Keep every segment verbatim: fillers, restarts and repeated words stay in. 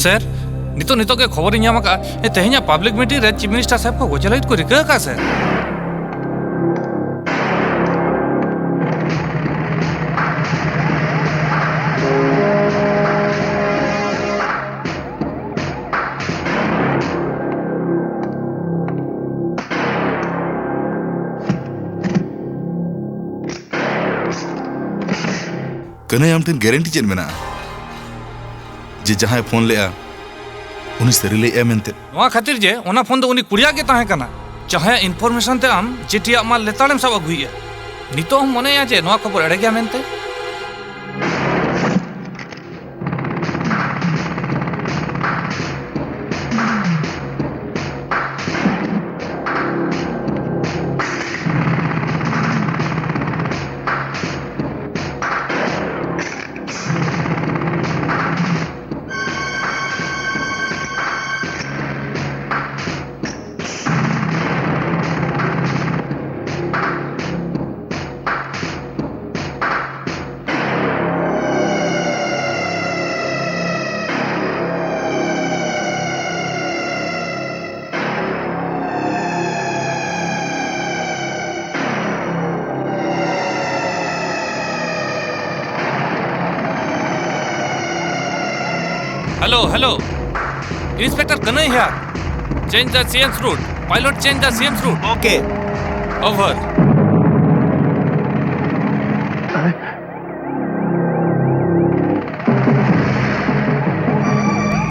ᱥᱮᱨ, ᱱᱤᱛᱚᱜ, ᱱᱤᱛᱚᱜ ᱜᱮ ᱠᱷᱚᱵᱚᱨᱤᱧ ᱧᱟᱢ ᱟᱠᱟᱫᱼᱟ᱾ ᱮ, ᱛᱮᱦᱮᱧᱟᱜ ᱯᱟᱵᱽᱞᱤᱠ ᱢᱤᱴᱤᱝ ᱨᱮ ᱪᱤᱯ ᱢᱤᱱᱤᱥᱴᱟᱨ ᱥᱟᱦᱮᱵᱽ ᱠᱚ ᱜᱚᱡᱮ ᱞᱟᱹᱜᱤᱫ ᱠᱚ ᱨᱤᱠᱟᱹ ᱟᱠᱟᱫᱼᱟ, ᱥᱮᱨ᱾ ᱠᱟᱹᱱᱟᱹᱭ, ᱟᱢ ᱴᱷᱮᱱ ᱜᱮᱨᱮᱱᱴᱤ ᱪᱮᱫ ᱢᱮᱱᱟᱜᱼᱟ ᱡᱮ ᱡᱟᱦᱟᱸᱭ ᱯᱷᱳᱱ ᱞᱮᱜᱼᱟ, ᱩᱱᱤ ᱥᱟᱹᱨᱤ ᱞᱟᱹᱭᱮᱜᱼᱟ ᱢᱮᱱᱛᱮ? ᱱᱚᱣᱟ ᱠᱷᱟᱹᱛᱤᱨ ᱡᱮ ᱚᱱᱟ ᱯᱷᱳᱱ ᱫᱚ ᱩᱱᱤ ᱠᱩᱲᱤᱭᱟᱜ ᱜᱮ ᱛᱟᱦᱮᱸ ᱠᱟᱱᱟ, ᱡᱟᱦᱟᱸᱭᱟᱜ ᱤᱱᱯᱷᱚᱨᱢᱮᱥᱚᱱ ᱛᱮ ᱟᱢ ᱡᱮᱴᱤᱭᱟᱜ ᱢᱟᱞ ᱞᱮᱛᱟᱲᱮᱢ ᱥᱟᱵ ᱟᱹᱜᱩᱭᱮᱜᱼᱟ᱾ ᱱᱤᱛᱚᱜ ᱦᱚᱸᱢ ᱢᱚᱱᱮᱭᱟ ᱡᱮ ᱱᱚᱣᱟ ᱠᱷᱚᱵᱚᱨ ᱮᱲᱮ ᱜᱮᱭᱟ ᱢᱮᱱᱛᱮ? Hello, hello. Inspector Kanai here. Change the C M's route. Pilot, change the C M's route. Okay. Over.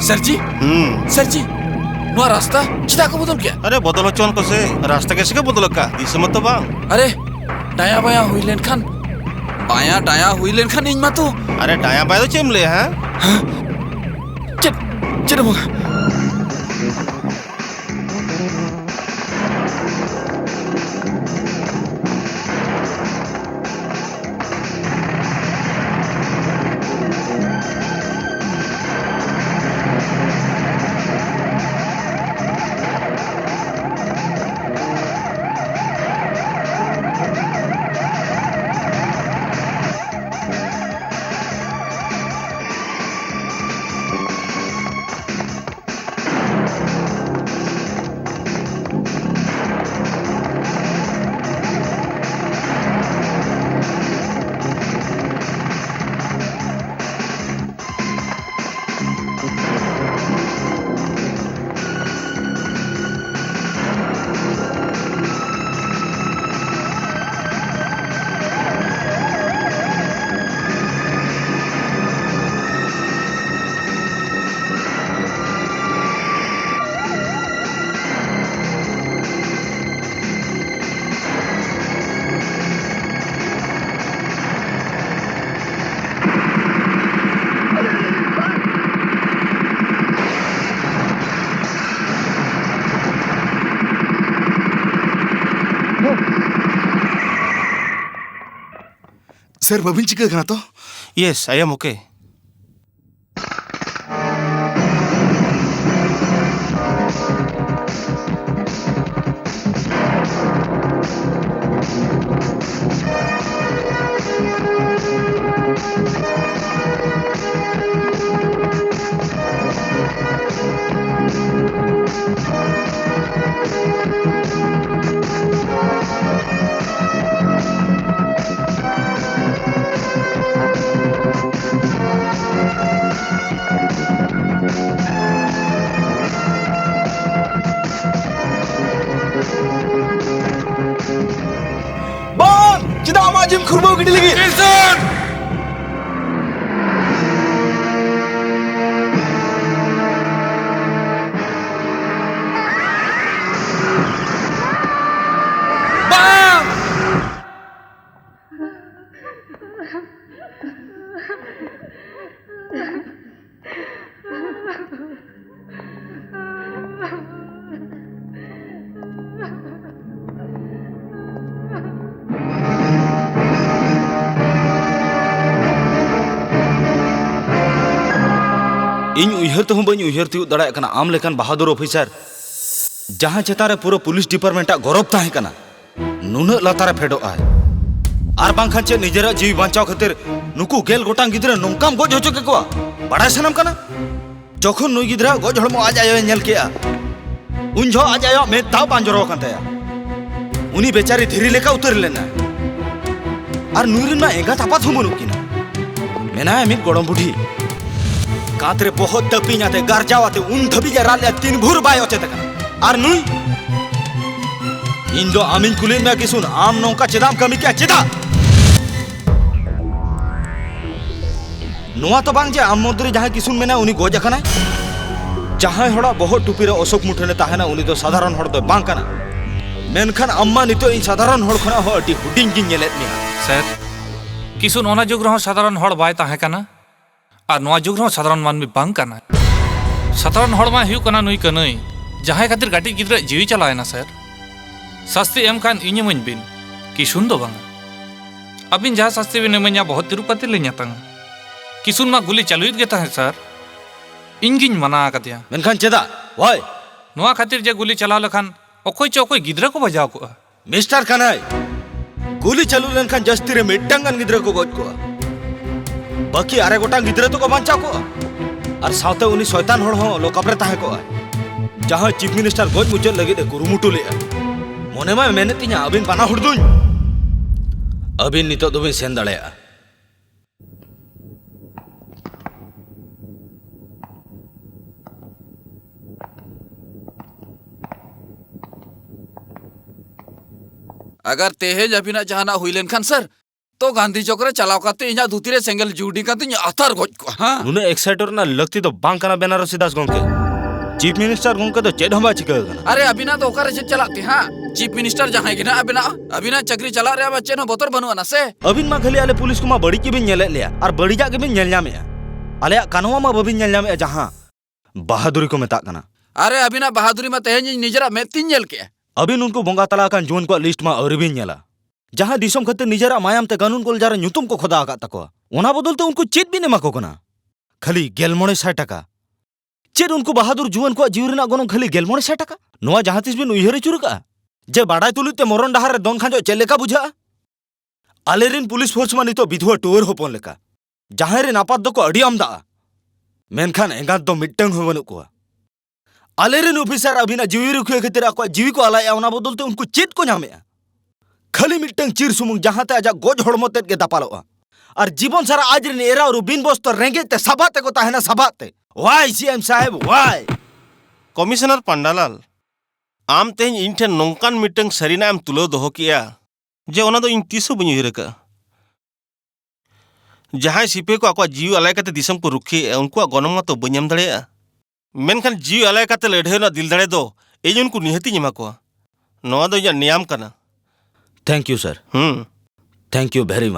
ᱥᱟᱨ ᱡᱤ, ᱦᱩᱸ᱾ ᱥᱟᱨ ᱡᱤ, ᱱᱚᱣᱟ ᱨᱟᱥᱛᱟ ᱪᱮᱫᱟᱜ ᱠᱚ ᱵᱚᱫᱚᱞ ᱠᱮᱫᱟ? ᱟᱨᱮ, ᱵᱚᱫᱚᱞ ᱦᱚᱪᱚᱣᱟᱱ ᱠᱚ ᱥᱮ, ᱨᱟᱥᱛᱟ ᱜᱮ ᱥᱮ ᱠᱚ ᱵᱚᱫᱚᱞ ᱟᱠᱟᱫ, ᱫᱤᱥᱚᱢ ᱢᱟᱛᱚ ᱵᱟᱝ᱾ ᱟᱨᱮ, ᱰᱟᱭᱟ ᱵᱟᱭᱟ ᱦᱩᱭ ᱞᱮᱱᱠᱷᱟᱱ, ᱵᱟᱭᱟ ᱰᱟᱭᱟ ᱦᱩᱭ ᱞᱮᱱᱠᱷᱟᱱ ᱤᱧ ᱢᱟᱛᱚ᱾ ᱟᱨᱮ, ᱰᱟᱭᱟ ᱵᱟᱭᱟ ᱫᱚ ᱪᱮᱫ ᱮᱢ ᱞᱟᱹᱭᱟ, ᱦᱮᱸ? ᱪᱮᱫ, ᱪᱮᱫ ᱦᱚᱸ ᱵᱟᱝ᱾ ᱰᱟᱠᱛᱟᱨ, ᱵᱟᱹᱵᱤᱱ ᱪᱤᱠᱟᱹ ᱠᱟᱱᱟ ᱛᱚ? Yes, I am okay. ᱵᱟᱝ! ᱪᱮᱫᱟᱜ ᱟᱢᱟᱜ ᱡᱤᱣᱤᱢ ᱠᱷᱩᱨᱵᱟᱹᱣ ᱜᱤᱰᱤ ᱞᱟᱹᱜᱤᱫ? ᱵᱟᱝ! ᱤᱧ ᱩᱭᱦᱟᱹᱨ ᱛᱮᱦᱚᱸ ᱵᱟᱹᱧ ᱩᱭᱦᱟᱹᱨ ᱛᱤᱭᱳᱜ ᱫᱟᱲᱮᱭᱟᱜ ᱠᱟᱱᱟ, ᱟᱢ ᱞᱮᱠᱟᱱ ᱵᱟᱦᱟᱫᱩᱨ ᱚᱯᱷᱤᱥᱟᱨ, ᱡᱟᱦᱟᱸ ᱪᱮᱛᱟᱱ ᱨᱮ ᱯᱩᱨᱟᱹ ᱯᱩᱞᱤᱥ ᱰᱤᱯᱟᱨᱴᱢᱮᱱᱴ ᱟᱜ ᱜᱚᱨᱚᱵ ᱛᱟᱦᱮᱸ ᱠᱟᱱᱟ, ᱱᱩᱱᱟᱹᱜ ᱞᱟᱛᱟᱨ ᱨᱮ ᱯᱷᱮᱰᱚᱜ ᱟᱭ᱾ ᱟᱨ ᱵᱟᱝᱠᱷᱟᱱ ᱪᱮᱫ ᱱᱤᱡᱮᱨᱟᱜ ᱡᱤᱣᱤ ᱵᱟᱧᱪᱟᱣ ᱠᱷᱟᱹᱛᱤᱨ ᱱᱩᱠᱩ ᱜᱮᱞ ᱜᱚᱴᱟᱝ ᱜᱤᱫᱽᱨᱟᱹ ᱱᱚᱝᱠᱟᱢ ᱜᱚᱡ ᱦᱚᱪᱚ ᱠᱮᱠᱚᱣᱟ? ᱵᱟᱲᱟᱭ ᱥᱟᱱᱟᱢ ᱠᱟᱱᱟ? ᱡᱚᱠᱷᱚᱱ ᱱᱩᱭ ᱜᱤᱫᱽᱨᱟᱹᱣᱟᱜ ᱜᱚᱡ ᱦᱚᱲᱢᱚ ᱟᱡ ᱟᱭᱳᱭ ᱧᱮᱞ ᱠᱮᱜᱼᱟ, ᱩᱱ ᱡᱚᱦᱚᱜ ᱟᱡ ᱟᱭᱳᱣᱟᱜ ᱢᱮᱫ ᱛᱟᱣ ᱵᱟᱝ ᱡᱚᱨᱚ ᱟᱠᱟᱱ ᱛᱟᱭᱟ᱾ ᱩᱱᱤ ᱵᱮᱪᱟᱨᱤ ᱫᱷᱤᱨᱤ ᱞᱮᱠᱟ ᱩᱛᱟᱹᱨ ᱞᱮᱱᱟ᱾ ᱟᱨ ᱱᱩᱭ ᱨᱮᱱ ᱢᱟ ᱮᱸᱜᱟᱛ ᱟᱯᱟᱛ ᱦᱚᱸ ᱵᱟᱹᱱᱩᱜ ᱠᱤᱱᱟ᱾ ᱢᱮᱱᱟᱭᱟ ᱢᱤᱫ ᱜᱚᱲᱚᱢ ᱵᱩᱰᱷᱤ, ᱠᱟᱸᱛ ᱨᱮ ᱵᱚᱦᱚᱜ ᱛᱟᱹᱯᱤᱧ ᱟᱛᱮ, ᱜᱟᱨᱡᱟᱣ ᱟᱛᱮ ᱩᱱ ᱫᱷᱟᱹᱵᱤᱡ ᱮ ᱨᱟᱜ ᱞᱮᱫ, ᱛᱤᱱ ᱵᱷᱳᱨ ᱵᱟᱭ ᱚᱪᱮᱛ ᱟᱠᱟᱱᱟ᱾ ᱟᱨ ᱱᱩᱭ, ᱤᱧ ᱫᱚ ᱟᱢᱤᱧ ᱠᱩᱞᱤᱭᱮᱫ ᱢᱮᱭᱟ ᱠᱤᱥᱩᱱ, ᱟᱢ ᱱᱚᱝᱠᱟ ᱪᱮᱫᱟᱜ ᱮᱢ ᱠᱟᱹᱢᱤ ᱠᱮᱜᱼᱟ? ᱪᱮᱫᱟᱜ? ᱱᱚᱣᱟ ᱛᱚ ᱵᱟᱝ ᱡᱮ ᱟᱢ ᱢᱚᱫᱽᱫᱷᱮ ᱨᱮ ᱡᱟᱦᱟᱸᱭ ᱠᱤᱥᱩᱱ ᱢᱮᱱᱟᱭ, ᱩᱱᱤ ᱜᱚᱡ ᱟᱠᱟᱱᱟᱭ᱾ ᱡᱟᱦᱟᱸᱭ ᱦᱚᱲᱟᱜ ᱵᱚᱦᱚᱜ ᱴᱩᱯᱤ ᱨᱮ ᱚᱥᱳᱠ ᱢᱩᱴᱷᱟᱹᱱ ᱮ ᱛᱟᱦᱮᱱᱟ, ᱩᱱᱤ ᱫᱚ ᱥᱟᱫᱷᱟᱨᱚᱱ ᱦᱚᱲ ᱫᱚᱭ ᱵᱟᱝ ᱠᱟᱱᱟ᱾ ᱢᱮᱱᱠᱷᱟᱱ ᱟᱢ ᱢᱟ ᱱᱤᱛᱚᱜ ᱤᱧ ᱥᱟᱫᱷᱟᱨᱚᱱ ᱦᱚᱲ ᱠᱷᱚᱱᱟᱜ ᱦᱚᱸ ᱟᱹᱰᱤ ᱦᱩᱰᱤᱧ ᱜᱤᱧ ᱧᱮᱞᱮᱫ ᱢᱮᱭᱟ᱾ ᱥᱮᱨ, ᱠᱤᱥᱩᱱ ᱚᱱᱟ ᱡᱩᱜᱽ ᱨᱮᱦᱚᱸ ᱥᱟᱫᱷᱟᱨᱚᱱ ᱦᱚᱲ ᱵᱟᱭ ᱛᱟᱦᱮᱸ ᱠᱟᱱᱟ᱾ ᱟᱨ ᱱᱚᱣᱟ ᱡᱩᱜᱽ ᱨᱮᱦᱚᱸ ᱥᱟᱫᱷᱟᱨᱚᱱ ᱢᱟᱹᱱᱢᱤ ᱵᱟᱝ ᱠᱟᱱᱟᱭ᱾ ᱥᱟᱫᱷᱟᱨᱚᱱ ᱦᱚᱲ ᱢᱟᱭ ᱦᱩᱭᱩᱜ ᱠᱟᱱᱟ ᱱᱩᱭ ᱠᱟᱹᱱᱟᱹᱭ, ᱡᱟᱦᱟᱸᱭ ᱠᱷᱟᱹᱛᱤᱨ ᱠᱟᱹᱴᱤᱡ ᱜᱤᱫᱽᱨᱟᱹᱣᱟᱜ ᱡᱤᱣᱤ ᱪᱟᱞᱟᱣ ᱮᱱᱟ, ᱥᱮᱨ᱾ ᱥᱟᱹᱥᱛᱤ ᱮᱢ ᱠᱷᱟᱱ ᱤᱧ ᱮᱢᱟᱹᱧ ᱵᱤᱱ, ᱠᱤᱥᱩᱱ ᱫᱚ ᱵᱟᱝᱟ᱾ ᱟᱹᱵᱤᱱ ᱡᱟᱦᱟᱸ ᱥᱟᱥᱛᱤ ᱵᱤᱱ ᱤᱢᱟᱹᱧᱟ, ᱵᱚᱦᱚᱛ ᱛᱤᱨᱩᱯᱟᱛᱤ ᱞᱤᱧ ᱟᱛᱟᱝᱟ᱾ ᱠᱤᱥᱩᱱ ᱢᱟ ᱜᱩᱞᱤ ᱪᱟᱹᱞᱩᱭᱮᱫ ᱜᱮ ᱛᱟᱦᱮᱸᱫ, ᱥᱟᱨ᱾ ᱤᱧ ᱜᱤᱧ ᱢᱟᱱᱟ ᱟᱠᱟᱫᱮᱭᱟ᱾ ᱢᱮᱱᱠᱷᱟᱱ ᱪᱮᱫᱟᱜ? Why? ᱱᱚᱣᱟ ᱠᱷᱟᱹᱛᱤᱨ ᱡᱮ ᱜᱩᱞᱤ ᱪᱟᱞᱟᱣ ᱞᱮᱠᱷᱟᱱ ᱚᱠᱚᱭ ᱪᱚ ᱚᱠᱚᱭ ᱜᱤᱫᱽᱨᱟᱹ ᱠᱚ ᱵᱟᱡᱟᱣ ᱠᱚᱜᱼᱟ᱾ ᱢᱤᱥᱴᱟᱨ ᱠᱟᱱᱟᱭ, ᱜᱩᱞᱤ ᱪᱟᱹᱞᱩ ᱞᱮᱱᱠᱷᱟᱱ ᱡᱟᱹᱥᱛᱤ ᱨᱮ ᱢᱤᱫᱴᱟᱝ ᱜᱟᱱ ᱜᱤᱫᱽᱨᱟᱹ ᱠᱚ ᱜᱚᱡ ᱠᱚᱜᱼᱟ, ᱵᱟᱹᱠᱤ ᱟᱨᱮ ᱜᱚᱴᱟᱝ ᱜᱤᱫᱽᱨᱟᱹ ᱛᱚᱠᱚ ᱵᱟᱧᱪᱟᱣ ᱠᱚᱜᱼᱟ᱾ ᱟᱨ ᱥᱟᱶᱛᱮ ᱩᱱᱤ ᱥᱚᱭᱛᱟᱱ ᱦᱚᱲ ᱦᱚᱸ ᱞᱚᱠᱟᱯ ᱨᱮ ᱛᱟᱦᱮᱸ ᱠᱚᱜᱼᱟᱭ, ᱡᱟᱦᱟᱸᱭ ᱪᱤᱯ ᱢᱤᱱᱤᱥᱴᱟᱨ ᱜᱚᱡ ᱢᱩᱪᱟᱹᱫ ᱞᱟᱹᱜᱤᱫ ᱮ ᱠᱩᱨᱩᱢᱩᱴᱩ ᱞᱮᱫᱼᱟ᱾ ᱢᱚᱱᱮ ᱢᱟᱭ ᱢᱮᱱᱮᱫ ᱛᱤᱧᱟ ᱟᱹᱵᱤᱱ ᱵᱟᱱᱟ ᱦᱚᱲ ᱫᱩᱧ, ᱟᱹᱵᱤᱱ ᱱᱤᱛᱚᱜ ᱫᱚᱵᱤᱱ ᱥᱮᱱ ᱫᱟᱲᱮᱭᱟᱜᱼᱟ᱾ ᱟᱜᱟᱨ ᱛᱮᱦᱮᱧ ᱟᱹᱵᱤᱱᱟᱜ ᱡᱟᱦᱟᱱᱟᱜ ᱦᱩᱭ ᱞᱮᱱᱠᱷᱟᱱ, ᱥᱟᱨ, ᱛᱚ ᱜᱟᱱᱫᱷᱤ ᱪᱚᱠ ᱨᱮ ᱪᱟᱞᱟᱣ ᱠᱟᱛᱮ ᱤᱧᱟᱜ ᱫᱷᱩᱛᱤ ᱨᱮ ᱥᱮᱸᱜᱮᱞ ᱡᱩᱰᱤ ᱠᱟᱛᱮᱧ ᱟᱛᱟᱨ ᱜᱚᱡ ᱠᱚᱣᱟ, ᱦᱮᱸ? ᱱᱩᱱᱟᱹᱜ ᱮᱠᱥᱟᱭᱤᱴ ᱨᱮᱱᱟᱜ ᱞᱟᱹᱠᱛᱤ ᱫᱚ ᱵᱟᱝ ᱠᱟᱱᱟ ᱵᱮᱱᱟᱨᱚᱥᱤ ᱫᱟᱥ ᱜᱚᱢᱠᱮ᱾ ᱪᱤᱯ ᱢᱤᱱᱤᱥᱴᱟᱨ ᱜᱚᱢᱠᱮ ᱫᱚ ᱪᱮᱫ ᱦᱚᱸ ᱵᱟᱭ ᱪᱤᱠᱟᱹ ᱟᱠᱟᱱᱟ᱾ ᱟᱨᱮ, ᱟᱹᱵᱤᱱᱟᱜ ᱫᱚ ᱚᱠᱟᱨᱮ ᱪᱮᱫ ᱪᱟᱞᱟᱜ ᱛᱮ, ᱦᱮᱸ? ᱪᱤᱯ ᱢᱤᱱᱤᱥᱴᱟᱨ ᱡᱟᱦᱟᱸᱭ ᱜᱮ ᱱᱟᱦᱟᱜ ᱵᱮᱱᱟᱜᱼᱟ, ᱟᱹᱵᱤᱱᱟᱜ ᱪᱟᱹᱠᱨᱤ ᱪᱟᱞᱟᱜ ᱨᱮᱭᱟᱜ ᱢᱟ ᱪᱮᱫ ᱦᱚᱸ ᱵᱚᱛᱚᱨ ᱵᱟᱹᱱᱩᱜ ᱟᱱᱟ ᱥᱮ? ᱟᱹᱵᱤᱱ ᱢᱟ ᱠᱷᱟᱹᱞᱤ ᱟᱞᱮ ᱯᱩᱞᱤᱥ ᱠᱚᱢᱟ ᱵᱟᱹᱲᱤᱡ ᱜᱮᱵᱤᱱ ᱧᱮᱞᱮᱫ ᱞᱮᱭᱟ ᱟᱨ ᱵᱟᱹᱲᱤᱡᱟᱜ ᱜᱮᱵᱤᱱ ᱧᱮᱞ ᱧᱟᱢᱮᱫᱼᱟ᱾ ᱟᱞᱮᱭᱟᱜ ᱠᱟᱱᱣᱟ ᱢᱟ ᱵᱟᱹᱵᱤᱱ ᱧᱮᱞ ᱧᱟᱢᱮᱫᱼᱟ, ᱡᱟᱦᱟᱸ ᱵᱟᱦᱟᱫᱩᱨᱤ ᱠᱚ ᱢᱮᱛᱟᱜ ᱠᱟᱱᱟ᱾ ᱟᱨᱮ, ᱟᱹᱵᱤᱱᱟᱜ ᱵᱟᱦᱟᱫᱩᱨᱤ ᱢᱟ ᱛᱮᱦᱮᱧ ᱤᱧ ᱱᱤᱡᱮᱨᱟᱜ ᱢᱮᱫ ᱛᱤᱧ ᱧᱮᱞ ᱠᱮᱜᱼᱟ᱾ ᱟᱹᱵᱤᱱ ᱩᱱᱠᱩ ᱵᱚᱸᱜᱟ ᱛᱟᱞᱟ ᱟᱠᱟᱱ ᱡᱩᱣᱟᱹᱱ ᱠᱚᱣᱟᱜ ᱞᱤᱥᱴ ᱢᱟ ᱟᱹᱣᱨᱤ ᱵᱤᱱ ᱧᱮᱞᱟ, ᱡᱟᱦᱟᱸ ᱫᱤᱥᱚᱢ ᱠᱷᱟᱹᱛᱤᱨ ᱱᱤᱡᱮᱨᱟᱜ ᱢᱟᱭᱟᱢ ᱛᱮ ᱠᱟᱹᱱᱩᱱ ᱠᱚᱞᱡᱟ ᱨᱮ ᱧᱩᱛᱩᱢ ᱠᱚ ᱠᱷᱚᱫᱟ ᱟᱠᱟᱫ ᱛᱟᱠᱚᱣᱟ᱾ ᱚᱱᱟ ᱵᱚᱫᱚᱞ ᱛᱮ ᱩᱱᱠᱩ ᱪᱮᱫ ᱵᱤᱱ ᱮᱢᱟ ᱠᱚ ᱠᱟᱱᱟ? ᱠᱷᱟᱹᱞᱤ ᱜᱮᱞ ᱢᱚᱬᱮ ᱥᱟᱭ ᱴᱟᱠᱟ᱾ ᱪᱮᱫ ᱩᱱᱠᱩ ᱵᱟᱦᱟᱫᱩᱨ ᱡᱩᱣᱟᱹᱱ ᱠᱚᱣᱟᱜ ᱡᱤᱣᱤ ᱨᱮᱱᱟᱜ ᱜᱚᱱᱚᱝ ᱠᱷᱟᱹᱞᱤ ᱜᱮᱞ ᱢᱚᱬᱮ ᱥᱟᱭ ᱴᱟᱠᱟ? ᱱᱚᱣᱟ ᱡᱟᱦᱟᱸ ᱛᱤᱥ ᱵᱤᱱ ᱩᱭᱦᱟᱹᱨ ᱟᱹᱪᱩᱨ ᱟᱠᱟᱫᱼᱟ ᱡᱮ ᱵᱟᱰᱟᱭ ᱛᱩᱞᱩᱡ ᱛᱮ ᱢᱚᱨᱚᱱ ᱰᱟᱦᱟᱨ ᱨᱮ ᱫᱚᱱ ᱠᱷᱟᱸᱡᱚᱜ ᱪᱮᱫ ᱞᱮᱠᱟ ᱵᱩᱡᱷᱟᱹᱜᱼᱟ? ᱟᱞᱮᱨᱮᱱ ᱯᱩᱞᱤᱥ ᱯᱷᱳᱨᱥ ᱢᱟ ᱱᱤᱛᱚᱜ ᱵᱤᱫᱷᱩᱣᱟᱹ ᱴᱩᱣᱟᱹᱨ ᱦᱚᱯᱚᱱ ᱞᱮᱠᱟ, ᱡᱟᱦᱟᱸᱭ ᱨᱮᱱ ᱟᱯᱟᱛ ᱫᱚᱠᱚ ᱟᱹᱰᱤ ᱟᱢᱫᱟᱜᱼᱟ, ᱢᱮᱱᱠᱷᱟᱱ ᱮᱸᱜᱟᱛ ᱫᱚ ᱢᱤᱫᱴᱟᱝ ᱦᱚᱸ ᱵᱟᱹᱱᱩᱜ ᱠᱚᱣᱟ᱾ ᱟᱞᱮᱨᱮᱱ ᱚᱯᱷᱤᱥᱟᱨ ᱟᱹᱵᱤᱱᱟᱜ ᱡᱤᱣᱤ ᱨᱩᱠᱷᱤᱭᱟᱹ ᱠᱷᱟᱹᱛᱤᱨ ᱟᱠᱚᱣᱟᱜ ᱡᱤᱣᱤ ᱠᱚ ᱟᱞᱟᱭᱮᱫᱼᱟ, ᱚᱱᱟ ᱵᱚᱫᱚᱞ ᱛᱮ ᱩᱱᱠᱩ ᱪᱮᱫ ᱠᱚ ᱧᱟᱢᱮᱫᱼᱟ? ᱠᱷᱟᱹᱞᱤ ᱢᱤᱫᱴᱟᱝ ᱪᱤᱨ ᱥᱩᱢᱩᱝ, ᱡᱟᱦᱟᱸᱛᱮ ᱟᱡᱟᱜ ᱜᱚᱡ ᱦᱚᱲᱢᱚ ᱛᱮᱫ ᱜᱮ ᱫᱟᱯᱟᱞᱚᱜᱼᱟ᱾ ᱟᱨ ᱡᱤᱵᱚᱱ ᱥᱟᱨᱟ ᱟᱡ ᱨᱮᱱ ᱮᱨᱟ ᱩᱨᱩ ᱵᱤᱱ ᱵᱚᱥᱛᱚᱨ ᱨᱮᱸᱜᱮᱡ ᱛᱮ ᱥᱟᱵᱟᱜ ᱛᱮᱠᱚ ᱛᱟᱦᱮᱱᱟ, ᱥᱟᱵᱟᱜ ᱛᱮ᱾ Why, ᱥᱤ ᱮᱢ ᱥᱟᱦᱮᱵᱽ, why? ᱠᱚᱢᱤᱥᱚᱱᱟᱨ ᱯᱟᱱᱰᱟᱞᱟᱞ, ᱟᱢ ᱛᱮᱦᱮᱧ ᱤᱧ ᱴᱷᱮᱱ ᱱᱚᱝᱠᱟᱱ ᱢᱤᱫᱴᱟᱝ ᱥᱟᱹᱨᱤᱱᱟᱜ ᱮᱢ ᱛᱩᱞᱟᱹᱣ ᱫᱚᱦᱚ ᱠᱮᱜᱼᱟ ᱡᱮ ᱚᱱᱟ ᱫᱚ ᱤᱧ ᱛᱤᱥ ᱦᱚᱸ ᱵᱟᱹᱧ ᱩᱭᱦᱟᱹᱨ ᱟᱠᱟᱫᱼᱟ᱾ ᱡᱟᱦᱟᱸᱭ ᱥᱤᱯᱟᱹᱦᱤ ᱠᱚ ᱟᱠᱚᱣᱟᱜ ᱡᱤᱣᱤ ᱟᱞᱟᱭ ᱠᱟᱛᱮ ᱫᱤᱥᱚᱢ ᱠᱚ ᱨᱩᱠᱷᱤᱭᱟᱹᱭᱮᱫᱼᱟ, ᱩᱱᱠᱩᱣᱟᱜ ᱜᱚᱱᱚᱝ ᱢᱟᱛᱚ ᱵᱟᱹᱧ ᱮᱢ ᱫᱟᱲᱮᱭᱟᱜᱼᱟ, ᱢᱮᱱᱠᱷᱟᱱ ᱡᱤᱣᱤ ᱟᱞᱟᱭ ᱠᱟᱛᱮ ᱞᱟᱹᱲᱦᱟᱹᱭ ᱨᱮᱱᱟᱜ ᱫᱤᱞ ᱫᱟᱲᱮ ᱫᱚ ᱤᱧ ᱩᱱᱠᱩ ᱱᱤᱦᱟᱹᱛᱤᱧ ᱮᱢᱟ ᱠᱚᱣᱟ᱾ ᱱᱚᱣᱟ ᱫᱚ ᱤᱧᱟᱹᱜ ᱱᱮᱭᱟᱢ ᱠᱟᱱᱟ᱾ Thank you, sir. ᱦᱩᱸ᱾ Thank you very much.